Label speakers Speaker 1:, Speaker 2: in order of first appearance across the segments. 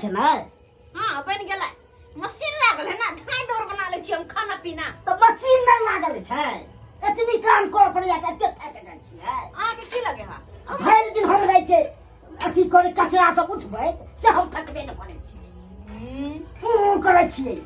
Speaker 1: खेनाइ?
Speaker 2: हाँ, बनि गेलै। मशीन लागल है ना, धाई दौड़ बना लै छी हम खाना पीना।
Speaker 1: तऽ मशीन नहि लागल छै, एतनी काम करऽ पड़ैया तऽ एते थाकि जाइ छियै।
Speaker 2: अहाँके की लगे हा?
Speaker 1: भरि दिन हम रहै छै अथी करे, कचरा सब उठबै से हम थकबे नहि करै छियै, ऊ करै छियै।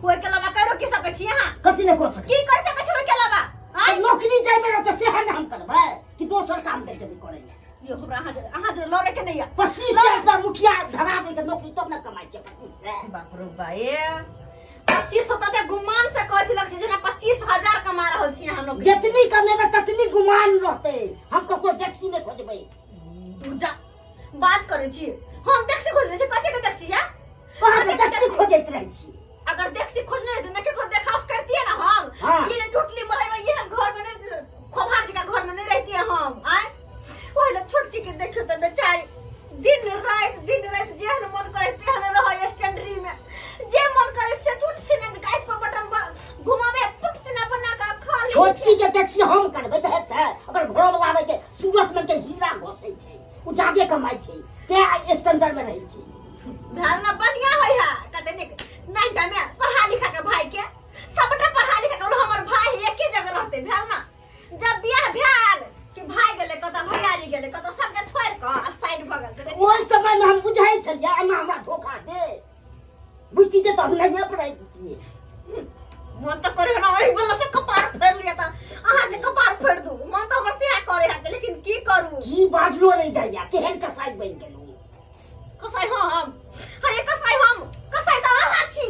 Speaker 2: ओहिके अलावा करो की सकै छी अहाँ?
Speaker 1: कथी नहि कऽ सकै?
Speaker 2: की कर सकै छी ओहिके अलावा?
Speaker 1: तऽ नौकरी जाइमे रहतै सएह ने हम करबै कि दोसर काम देख देबै करै लए?
Speaker 2: यो, हमरा अहाँ जे लड़े के नहीं है।
Speaker 1: 2500 रुपया मुखिया धरा दे के नौकरी तब ने कमाइ छै 2500।
Speaker 2: बाप रे बा, ए 2500 तऽ गुमान से कहै छी, लगै छै जेना 25,000 कमा रहल छी अहाँ नौकरी।
Speaker 1: जितनी कमेबै ततनी गुमान रहतै। हम ककरो टैक्सी नहि खोजबै।
Speaker 2: तू जा, बात करै छी। हम टैक्सी खोजने छी? कथी के टैक्सी या?
Speaker 1: अहाँ टैक्सी खोजैत रहै छी।
Speaker 2: अगर टैक्सी खोजने रहते ना, केकरो देखाउस करतिए ना हम।
Speaker 1: हाँ।
Speaker 2: ये टूटली मरई में एहन घर में नहीं, खोभार जी का घर में नहीं रहती है हम। आय ओहि ला छोटकी के देखियो त बेचारी दिन रात, दिन रात जेहन मन करे तेहन रहे स्टैंडरी में, जे मन करे से चुट से गैस पर बटन घुमावे, पुट से ना बना के खा ली।
Speaker 1: छोटकी के टैक्सी हम करबै तऽ हेतै? ओकर घर वाला आबै के सूरत में के हीरा घोसै छै, ओ जादे कमाइ छै, तें स्टैंडर्ड में रहै छै।
Speaker 2: धारणा बढ़िया होय है कते निक। नाइटा में पढ़ा लिखा के भाई के सबटा पढ़ा लिखा के हमर भाई एके जगह रहते भेल ना। जब बियाह भेल कि भाई गेले कत, भैयारी गेले कत, सबके छोड़ के आ साइड भऽ गेल। देखै छी।
Speaker 1: ओहि समय में हम बुझै छलियै एना हमरा धोखा दे बुझती तऽ हम नहिए पढ़ैतियै।
Speaker 2: मन तऽ करे ना ओहि बला से कपार फेर लिया तऽ अहाँ के कपार फेर दू, मन तऽ हमर सेहा करे है, लेकिन की करू?
Speaker 1: की बाजलो नहि जाइया, केहन कसाई बनि गेलहुँ।
Speaker 2: कसाई हम? अरे कसाई हम? कसाई तऽ अहाँ छी,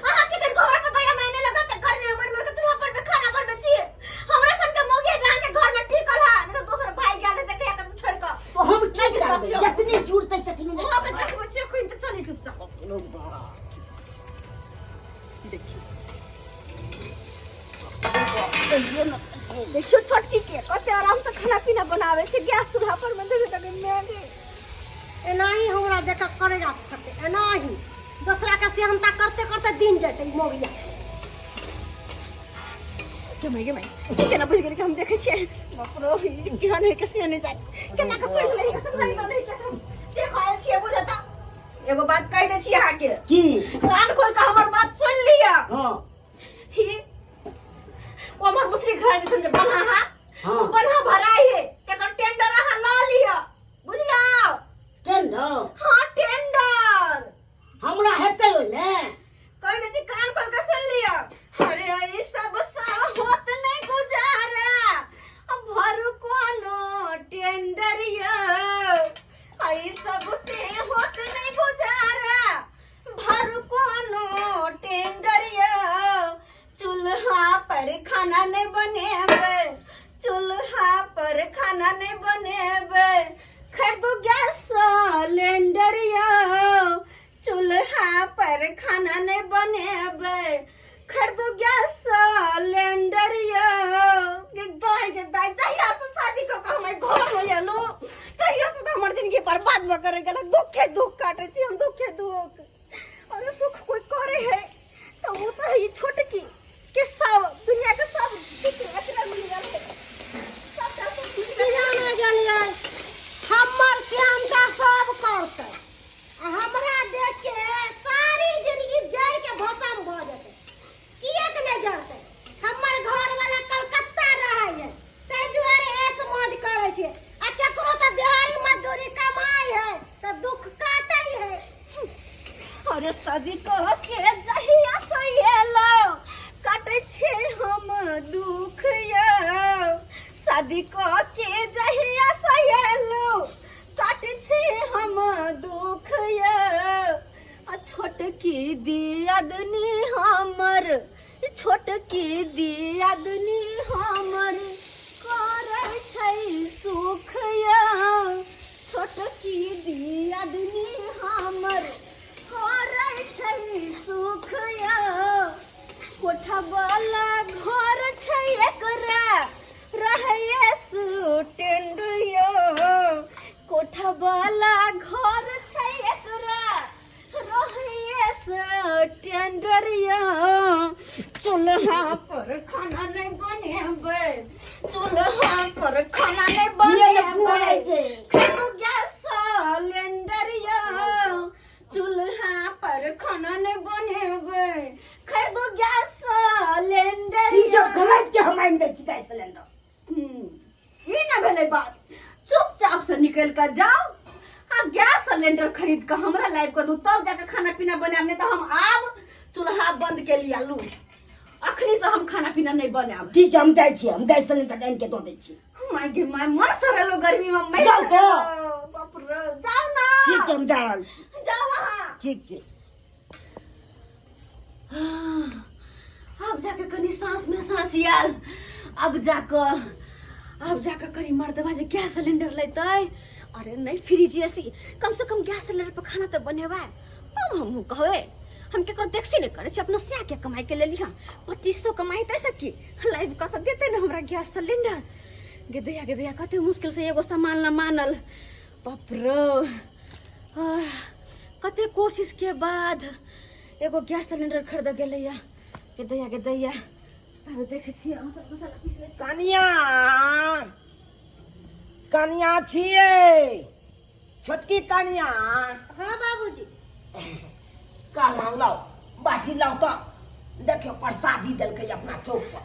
Speaker 2: अहाँ छी। के घर पर दया मायने लगत तऽ गर्मी में मर मर के चूल्हा पर में खाना बनबै छी। हमरा सन के मौगी जहाँ के घर में टिकल है, नहीं तो दोसर भाई गेल है तऽ कहिया के छोड़ के।
Speaker 1: तो हम की
Speaker 2: नहि विश्वास
Speaker 1: करबै?
Speaker 2: यौ।
Speaker 1: जतनी जुड़तै ततनी ने।
Speaker 2: अहाँ के देखबै छी एखन तऽ, चली चुपचाप। देखियौ, देखियौ छोटकी के कते आराम से खाना पीना बनावे छै गैस चूल्हा पर में। देखै तक मैगी
Speaker 3: एनाही हमरा जकाँ करेजा फटतै, एनाही दोसरा के सेहनता करते करते दिन जेतै ई मौगिया
Speaker 2: के। माय गे माय, केना बुझि गेलै कि हम देखै छियै? बाप रो, ई केहन है के से नहि जाय केना के सुनि लै के, सुनि लै के। हम देखल छियै बुझता। एगो बात कहि दै छी अहाँके।
Speaker 1: की?
Speaker 2: कान खोल के हमर बात सुनि लिअ।
Speaker 1: हाँ।
Speaker 2: ही ओ हमर मुसरी घर दिसन जे बन्हा हा।
Speaker 1: हाँ।
Speaker 2: बन्हा भराई है, तेकर टेंडर अहाँ लऽ लिअ, बुझलौ?
Speaker 1: टेंडर?
Speaker 2: हाँ, टेंडर।
Speaker 1: हमरा हेतै ओहिमे?
Speaker 2: कहि दै छी, कान खोल के सुन लिअ। अरे ई सब सा होत नहीं गुजारा, भरू कोनो टेंडर यो। ई सब से होत नहीं गुजारा, भरू कोनो टेंडर यो। चूल्हा पर खाना नहीं बनेबै, चूल्हा पर खाना नहीं बनेबै, खरीदू गैस सिलेंडर यो। चूल्हा पर खाना नहीं बनेबै, खरीदू गैस सिलेंडर यो। गे दाइ, गे दाइ, जहिया से शादी कऽ के हमर घर में एलहुँ तहिया से तऽ हमर जिंदगी बर्बाद भऽ के रहि गेल। दुखे दुख काटै छी हम, दुखे दुख। अरे सुख कोई करे है तऽ ओ तऽ है ई छोटकी के सब दुनिया के सब दुख एकरा मिल गेल है, सबटा सुख मिल गेल।
Speaker 3: जाने गेलियै हमर श्यामका सब करतै आ हमरा देख के सारी जिंदगी जरि के भस्म भऽ जेतै। किएक नहि जरतै? हमर घरवाला कलकत्ता रहै है, ताहि दुआरे ऐश मौज करै छै, आ केकरो तऽ दिहाड़ी मजदूरी कमाइ है तऽ दुख काटै है।
Speaker 2: अरे शादी कह के जहिया से एलो काटै छै हम दुख यौ। शादी कह के जहिया से एलो काटै छै हम दुख यौ। आ छोटकी दियादनी हमर, छोटकी दियादनी हमर करै छै सुख यौ। छोटकी दियादनी हमर करै छै सुख यौ। कोठा वाला घर छै एकरा, रहैए सुटेंड यौ। कोठा वाला घर छै एकरा, रहैए टेंडर यौ। चूल्हा पर खाना नहि बनेबै, चूल्हा पर खाना नहि बनेबै, खरीदू गैस सिलेंडर यौ। चूल्हा ई ना भेलै बात। चुपचाप से निकलि कऽ जाउ आ गैस सिलेंडर खरीद कऽ हमरा लाबि कऽ दू, तब जाकऽ खाना पीना बनायब, नहि तऽ हम आब चूल्हा बंद के लिया लू। अखनी से हम खाना पीना नहीं बनायब।
Speaker 1: ठीक छै, हम जाइ छियै, हम गैस सिलेंडर आनि के दऽ दै छी।
Speaker 2: My गे my, मर सड़लो गर्मी में मर
Speaker 1: जाउ तो।
Speaker 2: बाप रे, जाउ ना।
Speaker 1: ठीक छै, हम जा रहल छी।
Speaker 2: जाउ अहाँ।
Speaker 1: ठीक छै।
Speaker 2: आब जाके कनी सांस में सांस आयल। अब जाके कनी मर्दबा जे गैस सिलेंडर लेतै, अरे नहीं फ्रिज एसी, कम से कम गैस सिलेंडर पर खाना तो बनेबै, तब हम कहबै। हम केकरो देखसी नहीं करै छी, अपना सएह के कमाई के लेली। हम 2500 कमाई से की लाइव कऽ तऽ देतै ने हमरा गैस सिलेंडर। गे दैया, गे दैया, कते मुश्किल से एगो सामान न मानल। बाप रो, आह, कते कोशिश के बाद एगो गैस सिलेंडर खरीद गेलैया। गे दैया, गे दैया, आब देखै छियै हम सब मसाला पीस लै छी।
Speaker 1: कनिया, कनिया छियै, छोटकी कनिया।
Speaker 3: हाँ बाबूजी।
Speaker 1: कहलहुँ लाउ बाटी, लाउ तऽ। देखियौ, प्रसादी देलकै अपना चौक पर।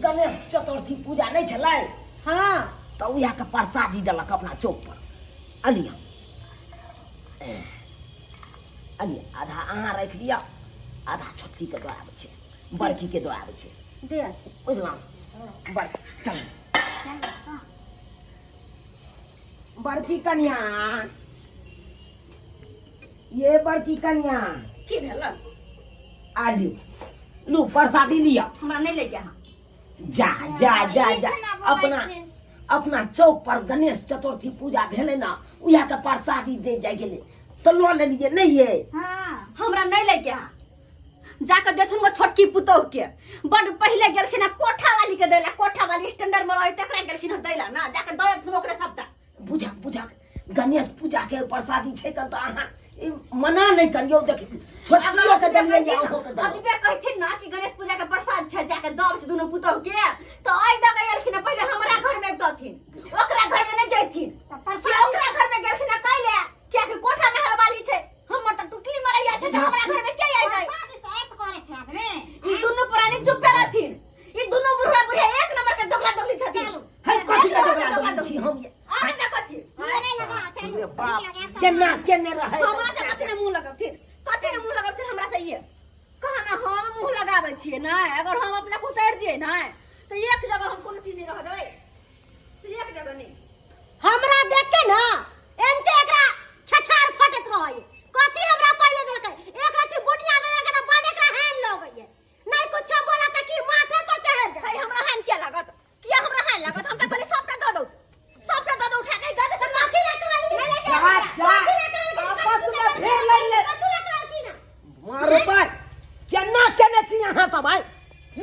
Speaker 1: गणेश चतुर्थी पूजा नहि छलै?
Speaker 3: हाँ।
Speaker 1: तऽ उएहके प्रसादी देलक अपना चौक पर। अलिया, अलिया, आधा अहाँ राखि लिअ, आधा छोटकीके दऽ आबै छै, बड़कीके दऽ आबै छै।
Speaker 3: दे।
Speaker 1: बुझलहुँ? बड़ चल, बड़की कनिया, ये बड़की कनिया।
Speaker 2: की भेल?
Speaker 1: आलू लू, प्रसादी लिअ।
Speaker 2: हमरा नहीं ले अहाँ।
Speaker 1: जा जा जा जा, अपना अपना चौक पर गणेश चतुर्थी पूजा भेलै ने, उएह के प्रसादी दे जाय गेलै तऽ लऽ लेलियै नहि ये?
Speaker 3: हाँ।
Speaker 2: हमरा नहीं ले अहाँ, जाके देथुन गो छोटकी पुतोह के। बड पहिले गेलखिन हँ कोठा वाली के दैला, कोठा वाली स्टैंडर्ड में रहे तकरा गेलखिन हँ दैला ना, जाके दऽ ओकरे सबटा।
Speaker 1: बुझा बुझा, गणेश पूजा के प्रसादी छै कन तऽ अहाँ ई मना नहि करियौ। देखियौ, छोटकियो के देलियै या अहूँ के देलियै।
Speaker 2: अतबे कहथिन ना कि गणेश पूजा के प्रसाद छै, जाके दब छै दुनू पुतोह के, तऽ आइ दऽ के एलखिन हँ, पहिले हमरा घर में अबितथिन, ओकरा घर में नहीं जैथिन।
Speaker 3: तऽ
Speaker 2: कि ओकरा घर में गेलखिन हँ कैले? कियाकि कोठा महल वाली छै, हमर तऽ टुटली मरैया छै, तऽ हमरा घर में के अइतै?
Speaker 3: प्रसादी से ऐत करे छै आदमी।
Speaker 2: ई दुनू प्राणी चुपे रहथिन। ई दुनू बुढ़ा बुढ़िया एक नंबर के दोगला दोगली छथिन।
Speaker 3: चलू।
Speaker 1: है, कथी के दोगला दोगली छी हम ये?
Speaker 2: और से कथी?
Speaker 3: मुँह नहीं लगाओ, चलू।
Speaker 1: रे बाप,
Speaker 3: मुँह लगा।
Speaker 1: केना केने रहै।
Speaker 2: हमरा से कथी ने मुंह लगबथिन? कथी ने मुंह लगबथिन हमरा से? ये कहा ना, हम मुंह लगाबै छियै ना। अगर हम अपना उतर जियै ना तऽ एक जगह हम कोनो चीज नहीं रह देबै, तऽ एक जगह नहीं।
Speaker 3: हमरा देख के ना एमते एकरा छछार फटत रहे। कथी हमरा पहिले देलकै? एक रति बुनिया देलकै त बड एकरा हैन लगैए। नहीं कुछ बोला त की माथे पर चढ़
Speaker 2: है
Speaker 3: जाए।
Speaker 2: हमरा हैन किया लागत? किया हमरा हैन लागत? हम तऽ कहली सबटा दऽ दौ, सबटा दऽ दौ, उठा के दऽ दे।
Speaker 3: कथी ले कहली?
Speaker 2: नहीं ले
Speaker 1: जा जा, आपस में फेर लड़ ले।
Speaker 3: कथी ले कहलखिन?
Speaker 1: मारे पर केना केने छी अहाँ सब? आइ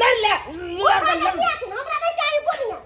Speaker 1: लड़ ले, लड़ ले, लड़ ले।
Speaker 3: हमरा नहीं चाहिए बुनिया।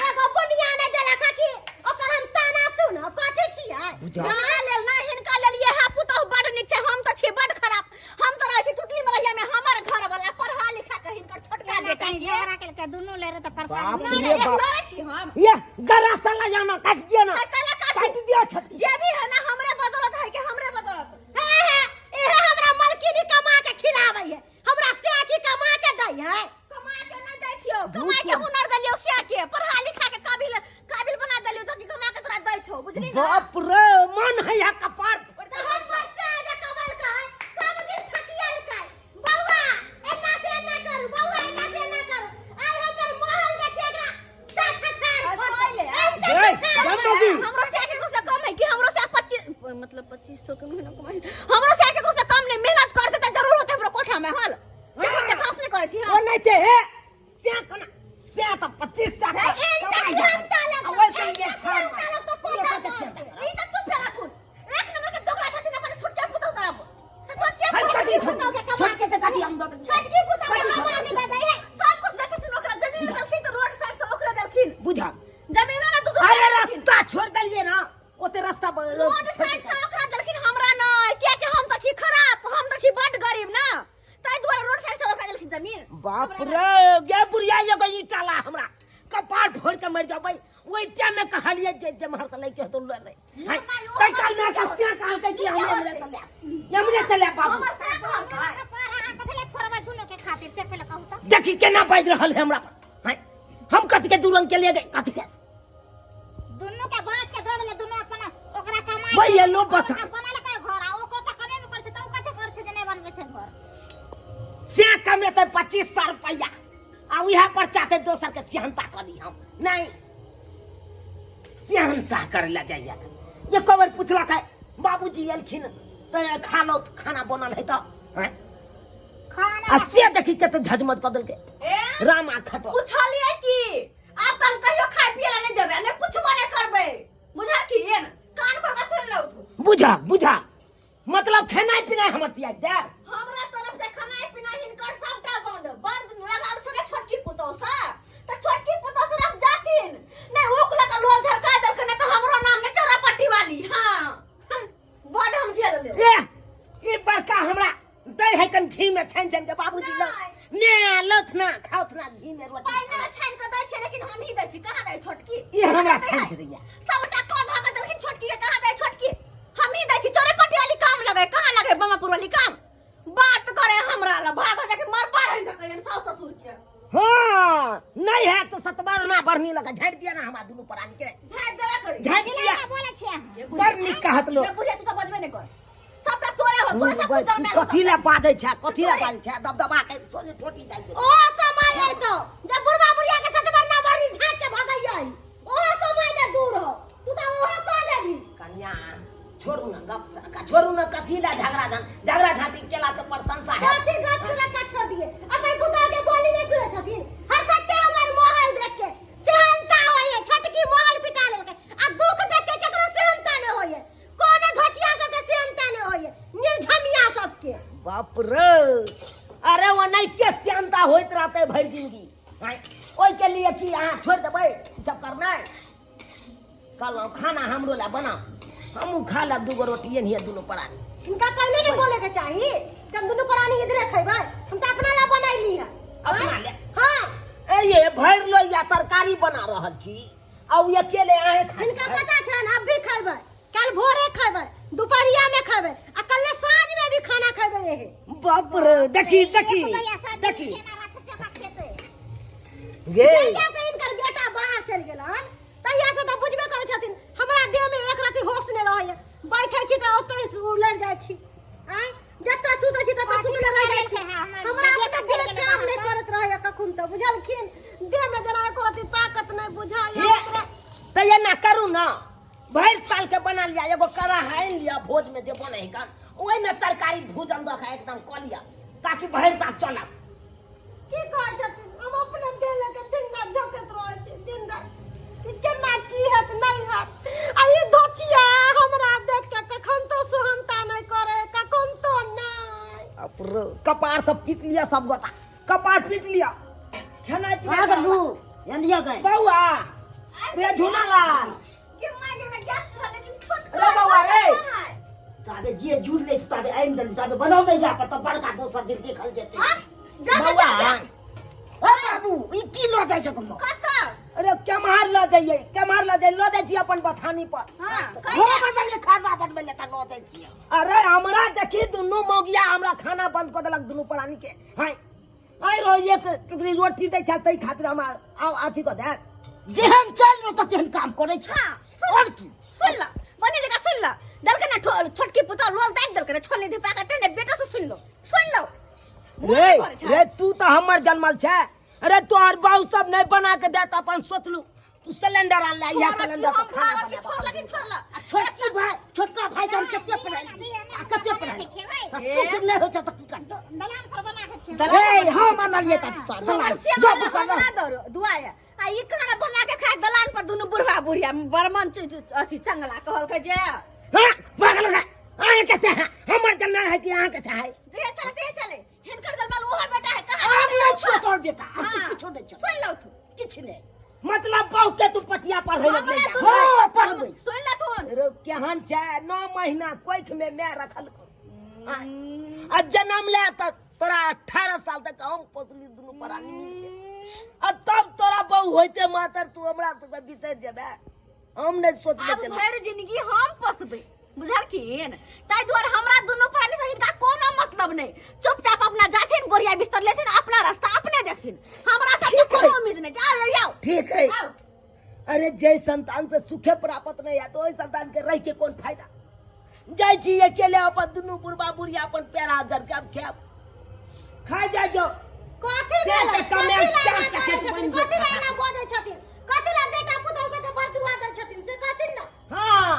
Speaker 3: एगो बुनिया नहीं देलक है कि ओकर हम ताना सुनब। कथी छियै?
Speaker 1: बुझा।
Speaker 2: हिनका लेल ना, हिनका लेल ये है पुतहु बड नीक छै, हम तऽ छी बड खराब। हम तऽ रहै छी टुटली मरैया में। हमर घर वाला पढ़ा लिखा के हिनकर छोटका बेटा
Speaker 3: कहीं
Speaker 2: के
Speaker 3: झगड़ा केलकै दुनू ले रहे तऽ
Speaker 1: बाप
Speaker 3: प्रसाद
Speaker 2: नहीं
Speaker 1: रे
Speaker 2: नहीं,
Speaker 1: बाप।
Speaker 2: लड़ै छी हम?
Speaker 1: ये गला साला जाना काट दिया ना।
Speaker 2: है, काला काट।
Speaker 1: काट दिया छत।
Speaker 2: जे भी है ना, हमरे बदौलत है के हमरे बदौलत।
Speaker 3: हाँ हाँ, इहे हमरा मलकिनी कमा के खिलाबै है, हमरा से की कमा के दै है?
Speaker 2: कमा के नहीं दै छियौ, कमाई के हुनर देलियौ से के पढ़ा लिखा के काबिल काबिल बना देलियौ तऽ की कमा के तोरा दै छौ, बुझली ना?
Speaker 1: बाप रे, मन है या कपार फोड़।
Speaker 3: तऽ हम पर से जे कमल का है सब दिन थकियल का, बौआ एना से एना करू, बौआ एना से एना करू। आइ हमर महल देख एकरा ता छछार
Speaker 2: आइ पहिले।
Speaker 1: जय जय मोदी।
Speaker 2: हमरो से केकरो से कम है कि? हमरो से 25 मतलब 2500 के महीना कमाई, हमरो से केकरो से कम नहीं। मेहनत करते तऽ जरूर होते हमरो कोठा में हल। केकरो देखाउस नहीं करै छी
Speaker 1: ओ
Speaker 2: हम।
Speaker 1: नहीं ते हे से कना से तो 25 से कमाई जा। आ वैसे ये छाड़
Speaker 3: तालक तो कोठा
Speaker 1: ये कते से?
Speaker 2: ई तऽ चुप रहथुन, एक नंबर के दोगला छथिन अपन छोटके पुतहु तरफ से छोटके
Speaker 1: हल
Speaker 2: छोटकी
Speaker 1: कथी
Speaker 2: पुतहु के कमा
Speaker 1: छोटके के कथी हम दऽ देलियै?
Speaker 2: छोटकी पुतहु के कमा के दऽ दै है। सब कुछ दै छथिन ओकरा। जमीन देलखिन तऽ रोड साइड से ओकरे देलखिन।
Speaker 1: बुझा।
Speaker 2: जमीनो में दू दू
Speaker 1: अरे
Speaker 2: साइड देलखिन।
Speaker 1: रास्ता छोड़ देलियै ना, ओते रास्ता
Speaker 2: रोड साइड से ओकरा देलखिन, हमरा नहि, कियाकि हम तऽ छी खराब, हम तऽ छी बड गरीब ना, ताहि दुआरे रोड साइड से ओकरा देलखिन जमीन।
Speaker 1: बाप रे, गे बुढ़िया, एगो ईटा ला, हमरा कपार फोड़ के मर जबै। ओहि टाइम में कहलियै जे जेम्हर से लैके हेतौ लऽ ले। हाय, तै काल में के से कहलकै कि हम हमरे से ले, हमरे से ले बाबू।
Speaker 2: हमर से कहलकै।
Speaker 3: कथी ले फोड़बै दुनू के खातिर से पहिले कहू तऽ।
Speaker 1: देखी केना बाजि रहल है हमरा पर। हाय, हम कथी के दू रंग के लिए गए कथी के
Speaker 4: दुनू के बांट के दऽ देले दुनू अपन ओकरा कमाई
Speaker 1: भैया लो बता
Speaker 4: कमाई लकै घर आ ओकरो तऽ कमेबे करै छै तऽ ओ कथी करै छै जे नहि बनबै छै घर
Speaker 1: से कमेते 2500 रुपया आ उएह पर चाहते दोसर के सेहनता करी हम नहीं सेहनता करे ला जाइया एको बेर पुछलक है बाबूजी एलखिन तऽ खा लो खाना बनल है तऽ हैं?
Speaker 4: खाना
Speaker 1: आ से देखी कते झजमज कऽ देलकै
Speaker 2: ए
Speaker 1: रामा खटो
Speaker 2: पुछलियै की आब तऽ हम कहियो खाय पिए ला नहि देबै आ नहि पुछबो नहि करबै बुझलखिन कान खोल के सुनि लौ तू
Speaker 1: बुझा बुझा मतलब खेनाइ पिनाइ हमर तियाग देब
Speaker 2: हमरा तरफ से खानाइ पिनाइ हिनकर सबटा बंद बंद लगाब सके छोटकी पुतोह से तऽ छोटकी पुतोह तरफ जाथिन नहि ओक लऽ कऽ लोल झरका देलकै नहि तऽ हमरो नाम नहि चौरा पट्टी वाली हाँ बड हम झेल लेब
Speaker 1: ए ई बड़का हमरा दै है कन घी में छानि छानि के बाबूजी लो ने लौथ ना खाउथ ना घी में रोटी
Speaker 2: पानि में छानि कऽ दै छियै लेकिन हम ही दै छी कहाँ दै छोटकी
Speaker 1: ई हमरा छानि के दैया
Speaker 2: सबटा कऽ धऽ कऽ देलखिन छोटकी के कहाँ दै छोटकी हम ही दै छी चोरे पट्टी वाली काम लगे कहाँ लगे बमापुर वाली काम बात करे हमरा ला भाग जाके मर पार है धकैन सास ससुर के
Speaker 1: हाँ नहीं है तो सतबार ना बढ़नी लगा झाड़ दिया ना हमरा दुनू प्राणी के
Speaker 2: झाड़ देबे करी
Speaker 1: झाड़ दिया
Speaker 4: बोले छियै अहाँ
Speaker 1: बड़ नीक कहत लोग
Speaker 2: जे बुढ़िया तू तो बजबे नहीं कर सबटा तोरे हो तोरे सब कुछ जन्मे
Speaker 1: कथी ला बाजै छै कथी ला बाजै छै दबदबा के सोझे ठोटी जाइ छै
Speaker 3: ओ समय अयतौ जब बुढ़वा बुढ़िया के सतबर ना बढ़ी झाँक के भगैयै ओ समय ने दूर हो तू तऽ ओहो कह देबी
Speaker 1: कन्या छोड़ू ना गप का छोड़ू ना कथी ला झगड़ा झां झगड़ा झांटी केला से प्रशंसा है
Speaker 3: कथी गप तोरा का छोड़ दिए अपन पुतोह के बोली नहीं सुने छथिन हर सत्ते हमर मोहल देख के सेहनता होइए छोटकी मोहल पिटा लेलकै आ दुख देख के केकरो सेहनता नहि होइए कोनो धोचिया सबके सेहनता नहि होइए निर्झमिया सबके
Speaker 1: बाप रे अरे ओनाहिते श्यामता होइत रहतै भरि जिंदगी आँय, ओहिके लिए की अहाँ छोड़ि देबै ई सब करनाइ कहलहुँ खाना हमरो लए बनाउ हमहूँ खा लेब दूगो रोटी एनहिए दुनू प्राणी
Speaker 3: हिनका पहिले नहि बोले के चाही कि हम दुनू प्राणी इधरे खैबै हम तऽ अपना ला बनैली है
Speaker 1: अपना लए
Speaker 3: हाँ
Speaker 1: ए ये भरि लोहिया तरकारी बना रहल छी आ उ अकेले अहें खा
Speaker 3: हिनका पता छनि अब भी खैबै कल भोरे खैबै दुपहरिया में खैबै आ कल साँझ में भी खाना खैबै एहे
Speaker 1: बाप रे देखी देखी
Speaker 4: एक लोहिया सब्जी
Speaker 1: देखी
Speaker 4: खेना रहा छै, चोखा खेतै।
Speaker 1: गे
Speaker 3: जहिया से हिनकर बेटा बाहर चलि गेलन तहिया से तऽ बुझबे करै छथिन हमरा देह में एक रति होश नहि रहैया बैठै छी तऽ ओतहि उलरि जाइ छी आँय जतऽ सुतै छी ततऽ सुतले रहि जाइ छी हमरा अपना देह काम नहि करैत रहैया कखन तऽ बुझलखिन देह में जेना एको रति ताकत नहि बुझाइया
Speaker 1: ये तऽ एना करू ने भरि साल के बना लिया एगो कड़ाह आनि लिया भोज में जे बनै है कन ओहिमे तरकारी भूजन दऽ के एकदम कऽ लिया ताकि भरि साल चलत
Speaker 3: की कहै छथिन हम अपने देह लऽ के दिन राति झोंकैत रहै छी दिन राति कि केना की हैत नहि हैत आ ई धोचिया हमरा देख के कखन तो सुहनता नहि करे कखन तो नहि
Speaker 1: अपर कपार सब पीट लिया सब गोटा कपार पीट लिया खेनाइ पिनाइ
Speaker 5: भागलू एलिया गए
Speaker 1: बौआ रे झुनालाल
Speaker 2: के माय में गैस रहल लेकिन छोट
Speaker 1: रे बौआ रे
Speaker 5: ताबे जे जुड़ लै छै ताबे आनि देलहुँ ताबे बनाउ नहि जा पर तब बड़का दोसर दिन देखल जेतै
Speaker 2: हां जा जा
Speaker 1: बौआ
Speaker 2: जा
Speaker 5: ओ बाबू ई की लऽ जाइ छौ कम्मा
Speaker 2: कतऽ
Speaker 1: अरे केम्हर लऽ जइयै केम्हर लऽ जइयै लऽ जाइ छी अपन बथानी पर
Speaker 2: हां
Speaker 5: हो बदल खाना बनबै लए तऽ लऽ जाइ छियै
Speaker 1: अरे हमरा देखी दुनू मौगिया हमरा खाना बंद कऽ देलक दुनू प्राणी के हाय आइ रो एक टुकड़ी रोटी दै छल ताहि खातिर हम अथी कऽ देत
Speaker 5: जेहन चल रहल तेहन काम करै छै
Speaker 2: हां
Speaker 5: और की
Speaker 2: सुन ल बनी जगह सुन ल दलके ना छोटकी पुतोह रोल दाबि देलकै ना छोलनी धिपा के तेने बेटा से सुन लो सुन लो
Speaker 1: रे रे तू तऽ हमर जन्मल छै अरे तोहर बाबू सब नहि बना के देत अपन सोचलू तू सिलेंडर आन ले इएह सिलेंडर पर खाना
Speaker 2: छोड़
Speaker 1: बना
Speaker 2: लगी छोड़ ल
Speaker 5: आ छोटकी भाई छोटका भाई के हम कते पढ़ाई आ कते पढ़ाई आ सुख नहि होइ छै तऽ की करबै
Speaker 4: दलान पर बना के खेबै।
Speaker 5: ए हम आनलियै तऽ
Speaker 2: हमर से
Speaker 5: जो कर
Speaker 2: हमरा दौड़ दुआरे आ ई खाना बना के खाए दलान पर दुनू बुढ़वा बुढ़िया बर्मन अथी चंगला कहलकै जे
Speaker 1: हाँ पागल है अहाँ कैसे है हमर जन्मल है कि अहाँ कैसे है
Speaker 2: जे चले ते चले हिनकर दलबल ओहो बेटा है कहाँ
Speaker 5: आब नहि छौ तोहर बेटा आब
Speaker 2: हाँ।
Speaker 5: तऽ किछो नहि छौ
Speaker 2: सुन लौ तू
Speaker 5: किछु नहि
Speaker 1: मतलब बहुत के तू पटिया पर है
Speaker 2: हमरा दुनू
Speaker 5: हाँ, पढ़बै।
Speaker 2: सुन लौ तू
Speaker 1: रो केहन छै 9 महीना कोख में मैं रखल आ जन्म ले त तोरा 18 साल तक हम पोसली दुनू प्राणी मिल के आ तब तोरा बहु होइते मातर तू हमरा सबके बिसरि जेबे हम नहि सोचले
Speaker 2: आब
Speaker 1: छलहुँ
Speaker 2: भरि जिंदगी हम पोसबै बुझलखिन? ताहि दुआरे हमरा दुनू प्राणी से हिनका कोनो मतलब नहि। चुपचाप अपना जाथिन, बोरिया बिस्तर लेथिन, अपना रास्ता अपने देखथिन। हमरा सबके
Speaker 1: ठीक है।
Speaker 2: कोनो उम्मीद नहि। जाओ जाओ।
Speaker 1: ठीक है।
Speaker 2: जाओ।
Speaker 1: अरे जे संतान से सुखे प्राप्त नहीं है तो ओहि संतान के रह के कौन फायदा? जाइ छी अकेले अपन दुनू बुढ़बा बुढ़िया अपन पैर हाथ जर के अब खायब। खा जा जो।
Speaker 3: कथी
Speaker 1: से
Speaker 3: भेलै?
Speaker 1: तऽ कमे
Speaker 3: कथी ला
Speaker 1: चार
Speaker 3: एना
Speaker 1: चकेत
Speaker 3: करै
Speaker 1: बनि
Speaker 3: छथिन? कथी ला
Speaker 1: जेतै।
Speaker 3: एना बजै छथिन? कथी ला बेटा पुतहु सबके बरदुआ दै छथिन से कहथिन ने?
Speaker 1: हाँ,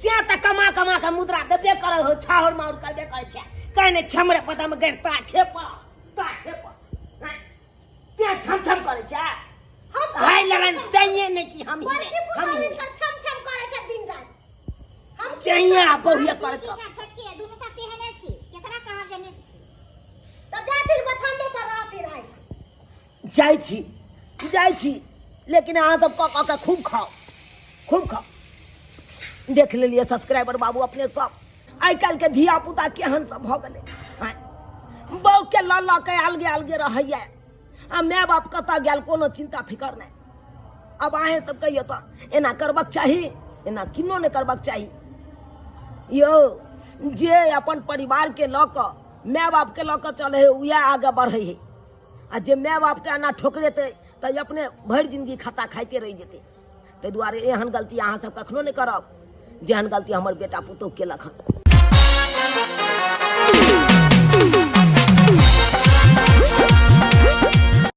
Speaker 1: से तऽ कमा कमा के मुद्रा देबे करै हो, छाहर माउर करबे करै छै। कहै नहि छमरे पदम गैर तोरा खेप, तोरा खेप। हाँ, तें छम छम करै छै।
Speaker 3: हम
Speaker 1: हाय लगन सहिए नहि कि हम ही
Speaker 3: बड़की
Speaker 1: नहि, हम
Speaker 3: पुतहु
Speaker 1: ही नहि।
Speaker 3: हिनकर छम छम करै छै दिन राति। हम की
Speaker 1: सहिए आ बहुए करैत रह।
Speaker 4: छोटकी है, दुनू का तेहने छी, केकरा कहब जे नीक छी?
Speaker 3: तऽ जाथिन बथाने पर रहथिन आइ।
Speaker 1: जाइ छी, जाइ छी, लेकिन अहाँ सब कऽ कऽ के खूब खाउ, खूब खाउ। देख लेलियै सब्सक्राइबर बाबू अपने सब आइ काल्हि के धिया पुता केहन सब भऽ गेलै। आँय, बहू के लऽ लऽ के अलगे अलगे रहैया आ माय बाप कतऽ गेल कोनो चिंता फिकर नहि। अब अहें सब कहियौ तऽ एना करबाक चाही? एना किनो नहि करबाक चाही यौ। जे अपन परिवार के लऽ कऽ माय बाप के लऽ कऽ चलै है उएह आगे बढ़ै है, आ जे माय बाप के एना ठोकरेतै तऽ अपने भरि जिंदगी खत्ता खाइते रहि जेतै। ताहि दुआरे एहन गलती अहाँ सब कखनो नहि करब जेहन गलती हमर बेटा पुतोहु केलक हन।